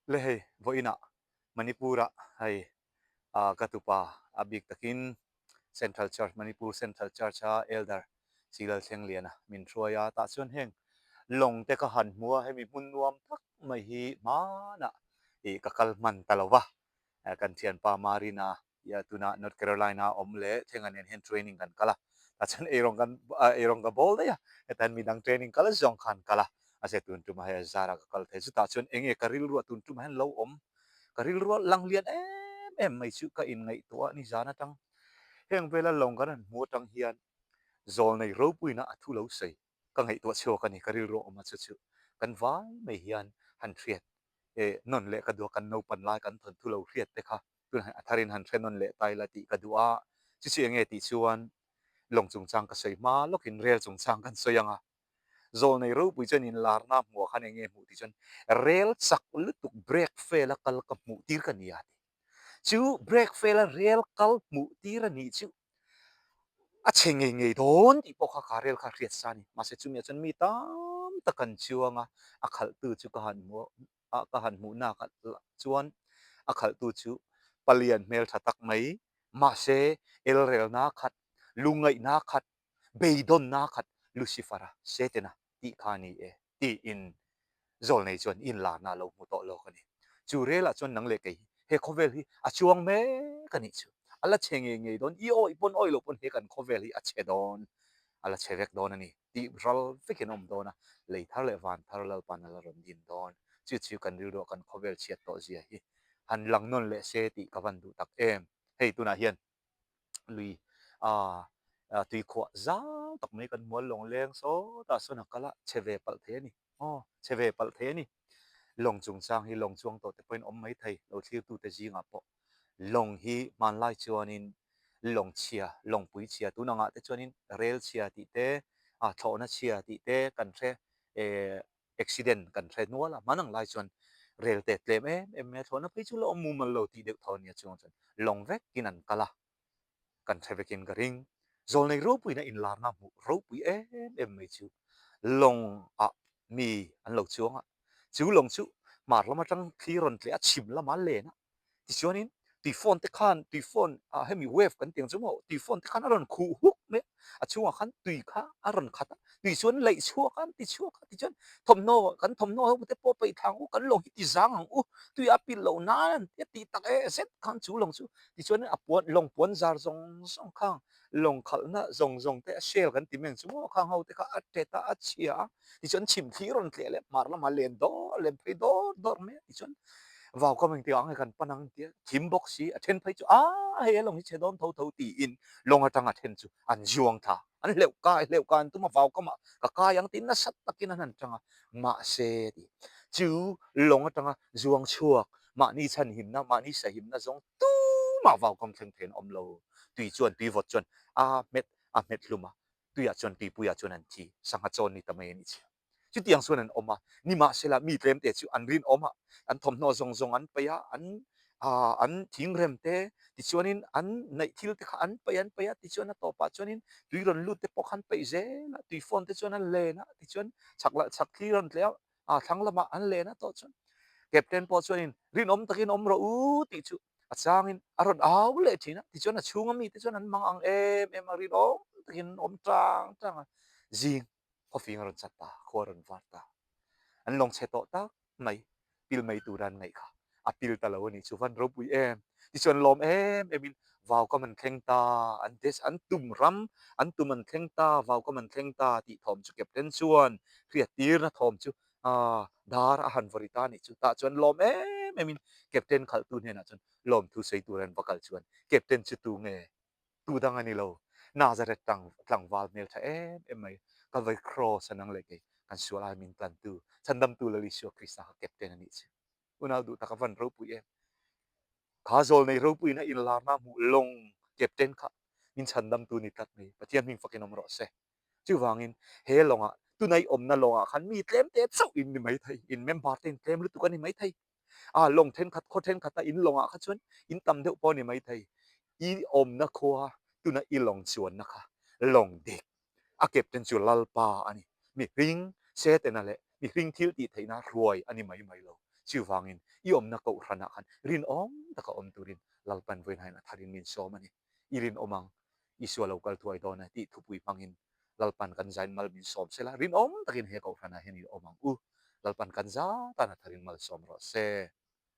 Le hei vawiinah Manipur-ah hei ka tupa a bik takin Central Church, Manipur Central Church-a Elder Silal Thlengliana min hruai a, tah chuan heng lawng te ka han hmu a, hemi hmun nuam tak mai hi hmanah ih ka kal hman ta lo va, kan thianpa Marina Ia tunah North Carolina a awm leh Thenga nen hian training kan kal a, tah chuan eirawng kan eirawng ka bawl daih a, hetah hian midang training kal zawng khan kal a, mahse tun tumah hei a zara ka kal thei, chutah chuan enge ka rilruah tun tumah hian lo awm, ka rilruah lang lian em em mai chu ka inngaihtuah a ni zan atang heng vela lawng kan han hmu atang hian zawlnei ropuina a thu lo sawi ka ngaihtuah chhuak a ni, ka rilruah awm a chu chu kan vai mai hian han hriat eh nawn leh ka duh a, kan naupan lai kan thawnthu lo hriat te kha tunah a tharin han hre nawn leh ta ila tih ka duh a, chu chu enge tih chuan lawng chungchang ka sawi hma lawkin rel chungchang kan sawi ang a, zawlnei ropui chuan inlarna hmuh ah khan enge hmuh tih chuan rel chak lutuk brake fail a kal ka hmuh tir ka ni a ti. Chu brake fail a rel kal hmuh tir a nih chu a chhe ngei ngei dawn tih pawh kha ka rel kha hriat sa a ni. Mahse chumi ah chuan mi tam tak an chuang a, a khalhtu chu ka han hmu a, ka han hmuh nak chuan a khalhtu chu palian hmeltha tak mai, mahse elrelna khat, lungngaihna khat, beidawnna khat Lucifer-a, Setana tih kha a ni e tiin Zawlnei chuan inlarna a lo hmu tawh lawk a ni. Chu relah chuan nang leh kei hi he khawvel hi a chuang mek a nih chu. A la chhe ngei ngei dawn, i awih pawn awih loh pawn he kan khawvel hi a chhe dawn, a la chhe vek dawn a ni tih ral vekin a awm dawn a, lei thar leh van thar Lalpan a la rawn din dawn. Chu chu kan rilruah kan khawvel chhiat tawh zia hi han lang nawn leh se tih ka van duh tak em. Hei tunah hian lui ah tui khuah zau tak mai kan hmual lawng leng sawtah sawn a kal a, chhe ve palh thei a ni. Aw, chhe ve palh thei a ni. Lawng chungchang hi lawng chuang tawh te pawhin awm mai thei, lo thlirtute zingah pawh. Lawng hi hmanlai chuanin lawng chhia, lawngpui chhia, tun angah te chuanin rel chhia tih te, ah thlawhna chhia tih te kan hre eh accident kan hre nual a, hman ang lai chuan rel te tlem em em mai a, thlawhna phei chu la awm mumal lo tih deuh tho a nia chuang chuan lawng vekin an kal a, kan hre vekin ka ring. Zawlnei ropuina inlarna hmuh ropui em em mai chu lawng ah mi an lo chuang a, chu lawng chu hmar lam atang thli rawn tleh a, chhim lama len a, Tichuanin tui phone te khan tui phone ah hemi wave kan tih ang chu maw tui phone te khan a rawn khuh huk mai a, a chhungah khan tui kha a rawn khat a, tui chuan laih chhuak a an ti chhuak a, tichuan thawmhnaw kan thawmhnaw ho te pawh paih thla ang u kan lawng hi ti zang ang u tui a pilh loh nan an ti a tih tak e zet khan chu lawng chu tichuan a puan lawng puan zar zawng zawng khang lawng khalhna zawng zawng te a shell kan ti mai ang chu maw khang ho te kha a tet a a chhia a tichuan chhimthli rawn tleh leh hmar lamah len dawr len phei dawr dawr mai a tichuan vau kam engtik ah nge kan pan ang tia thim bawk si a then phei chu a hei a lawng hi chhe dawn tho tho tiin lawng atanga then chu an zuang thla an hleuh kai hleuh kai an tum a vau kamah ka kai ang tiin nasa takin an han tang a mahse ti chu lawng atanga zuang chhuak mahni chhanhimna mahni sahimna zawng tumah vau kam thleng thei an awm lo tui chuan tui vawt chuan a hmet a hmet hlum a tuiah chuan tuipuiah chuan an thi, sangha chawn ni ta mai a nih chhiar. Chutiang chuan an awm a, nimahsela mi tlemte chu an rinawm a, an thawmhnaw zawng zawng an paih a, an aah an thingrem te, tichuanin an neih thil te kha an paih an paih a, tichuan a tawpah chuanin tui rawn lut te pawh kha an paih zel a, tui phone te chuan an len a, tichuan chak lah chak thli rawn tleh a, a thlang lamah an len a tawh chuan captain pawh chuanin rinawm takin awm rawh u tih chu a changin a rawn au leh thin a, tichuan a chhunga mite chuan an mang ang em em a, rinawm takin an awm tang tang a, zing khawfing a rawn chat ta, khua a rawn var ta, an lawng chhe tawh tak mai, pil mai tura an ngaih kha a pil ta lo a nih chu van ropui em, tichuan lawm em em in vau kam an thleng ta, an des an tum ram an tum an thleng ta, vau kam an thleng ta tih thawm chu captain chuan hriat tirna thawm chu aaa dar a han vaw ri ta a nih chu, tah chuan lawm em em in captain khalhtu hnenah chuan lawmthu sawi tur an va kal chuan captain chu tu nge tu dang a ni lo, Nazareth tlang tlangval hmel tha em em mai, Calvary Cross a nang leh kei kan sual ai min tlantu chhandamtu Lal Isua Krista kha captain a nih chu. Unau duh tak a van ropui em. Kha zawl nei ropuina inlarna hmuh lawng captain kha min chhandamtu ni tlat mai, Pathian hming fakin awm rawh se. Chuvangin he lawngah tunai awmna lawngah khan mi tlemte chauh in ni maithei, in member te in tlem lutuk a ni maithei. A lawng thenkhat khaw thenkhat a in lawngah kha chuan in tam deuh pawh a ni maithei. I awmna khua tuna i lawng chuanna kha lawng dik a captain chu Lalpa a ni. Mihring Setana leh mihring thil tih theihna hruai a ni mai mai lo. Chuvangin i awmna kohhranah khan rinawm taka awm turin Lalpan vawiin a tharin min sawm a ni. I rinawm ang, Isua lo kal thuai dawn e tih thupui hmangin Lalpan kan zain mal min sawm sela, rinawm takin he kohhranah hian i awm ang u. Lalpan kan za tan a tharin malsawm rawh se.